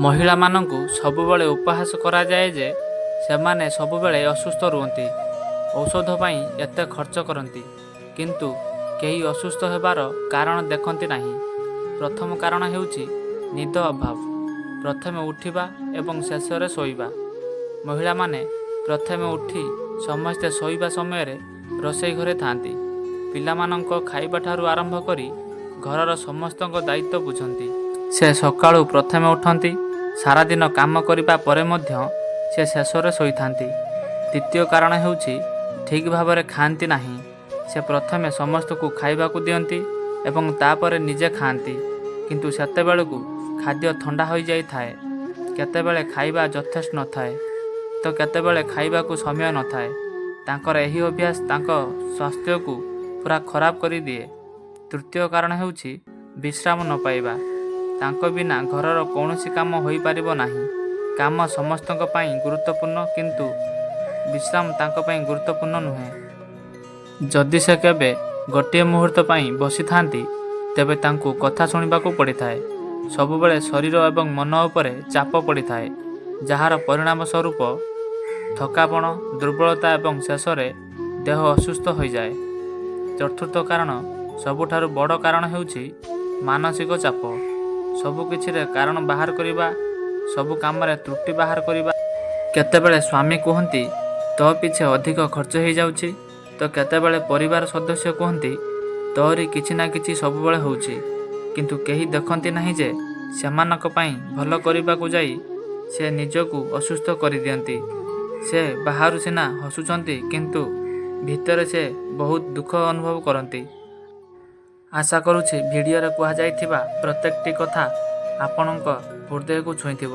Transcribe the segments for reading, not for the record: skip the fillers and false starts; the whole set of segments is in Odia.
ମହିଳାମାନଙ୍କୁ ସବୁବେଳେ ଉପହାସ କରାଯାଏ ଯେ ସେମାନେ ସବୁବେଳେ ଅସୁସ୍ଥ ରୁହନ୍ତି, ଔଷଧ ପାଇଁ ଏତେ ଖର୍ଚ୍ଚ କରନ୍ତି। କିନ୍ତୁ କେହି ଅସୁସ୍ଥ ହେବାର କାରଣ ଦେଖନ୍ତି ନାହିଁ। ପ୍ରଥମ କାରଣ ହେଉଛି ନିଦ ଅଭାବ। ପ୍ରଥମେ ଉଠିବା ଏବଂ ଶେଷରେ ଶୋଇବା। ମହିଳାମାନେ ପ୍ରଥମେ ଉଠି ସମସ୍ତେ ଶୋଇବା ସମୟରେ ରୋଷେଇ ଘରେ ଥାଆନ୍ତି। ପିଲାମାନଙ୍କ ଖାଇବାଠାରୁ ଆରମ୍ଭ କରି ଘରର ସମସ୍ତଙ୍କ ଦାୟିତ୍ୱ ବୁଝନ୍ତି। ସେ ସକାଳୁ ପ୍ରଥମେ ଉଠନ୍ତି, ସାରାଦିନ କାମ କରିବା ପରେ ମଧ୍ୟ ସେ ଶେଷରେ ଶୋଇଥାନ୍ତି। ଦ୍ୱିତୀୟ କାରଣ ହେଉଛି ଠିକ୍ ଭାବରେ ଖାଆନ୍ତି ନାହିଁ। ସେ ପ୍ରଥମେ ସମସ୍ତଙ୍କୁ ଖାଇବାକୁ ଦିଅନ୍ତି ଏବଂ ତା'ପରେ ନିଜେ ଖାଆନ୍ତି, କିନ୍ତୁ ସେତେବେଳକୁ ଖାଦ୍ୟ ଥଣ୍ଡା ହୋଇଯାଇଥାଏ। କେତେବେଳେ ଖାଇବା ଯଥେଷ୍ଟ ନଥାଏ ତ କେତେବେଳେ ଖାଇବାକୁ ସମୟ ନଥାଏ। ତାଙ୍କର ଏହି ଅଭ୍ୟାସ ତାଙ୍କ ସ୍ୱାସ୍ଥ୍ୟକୁ ପୂରା ଖରାପ କରିଦିଏ। ତୃତୀୟ କାରଣ ହେଉଛି ବିଶ୍ରାମ ନ ପାଇବା। ତାଙ୍କ ବିନା ଘରର କୌଣସି କାମ ହୋଇପାରିବ ନାହିଁ। କାମ ସମସ୍ତଙ୍କ ପାଇଁ ଗୁରୁତ୍ୱପୂର୍ଣ୍ଣ, କିନ୍ତୁ ବିଶ୍ରାମ ତାଙ୍କ ପାଇଁ ଗୁରୁତ୍ୱପୂର୍ଣ୍ଣ ନୁହେଁ। ଯଦି ସେ କେବେ ଗୋଟିଏ ମୁହୂର୍ତ୍ତ ପାଇଁ ବସିଥାନ୍ତି, ତେବେ ତାଙ୍କୁ କଥା ଶୁଣିବାକୁ ପଡ଼ିଥାଏ। ସବୁବେଳେ ଶରୀର ଏବଂ ମନ ଉପରେ ଚାପ ପଡ଼ିଥାଏ, ଯାହାର ପରିଣାମ ସ୍ୱରୂପ ଥକାପଣ, ଦୁର୍ବଳତା ଏବଂ ଶେଷରେ ଦେହ ଅସୁସ୍ଥ ହୋଇଯାଏ। ଚତୁର୍ଥ କାରଣ, ସବୁଠାରୁ ବଡ଼ କାରଣ ହେଉଛି ମାନସିକ ଚାପ। ସବୁକିଛିରେ କାରଣ ବାହାର କରିବା, ସବୁ କାମରେ ତ୍ରୁଟି ବାହାର କରିବା। କେତେବେଳେ ସ୍ୱାମୀ କୁହନ୍ତି, ତୋ ପିଛେ ଅଧିକ ଖର୍ଚ୍ଚ ହେଇଯାଉଛି, ତ କେତେବେଳେ ପରିବାର ସଦସ୍ୟ କୁହନ୍ତି, ତୋରି କିଛି ନା କିଛି ସବୁବେଳେ ହେଉଛି। କିନ୍ତୁ କେହି ଦେଖନ୍ତି ନାହିଁ ଯେ ସେମାନଙ୍କ ପାଇଁ ଭଲ କରିବାକୁ ଯାଇ ସେ ନିଜକୁ ଅସୁସ୍ଥ କରିଦିଅନ୍ତି। ସେ ବାହାରୁ ସିନା ହସୁଛନ୍ତି, କିନ୍ତୁ ଭିତରେ ସେ ବହୁତ ଦୁଃଖ ଅନୁଭବ କରନ୍ତି। ଆଶା କରୁଛି ଭିଡ଼ିଓରେ କୁହାଯାଇଥିବା ପ୍ରତ୍ୟେକଟି କଥା ଆପଣଙ୍କ ହୃଦୟକୁ ଛୁଇଁଥିବ।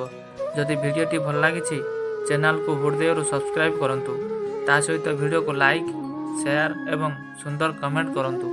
ଯଦି ଭିଡ଼ିଓଟି ଭଲ ଲାଗିଛି, ଚ୍ୟାନେଲକୁ ହୃଦୟରୁ ସବସ୍କ୍ରାଇବ୍ କରନ୍ତୁ। ତା ସହିତ ଭିଡ଼ିଓକୁ ଲାଇକ୍, ସେୟାର ଏବଂ ସୁନ୍ଦର କମେଣ୍ଟ କରନ୍ତୁ।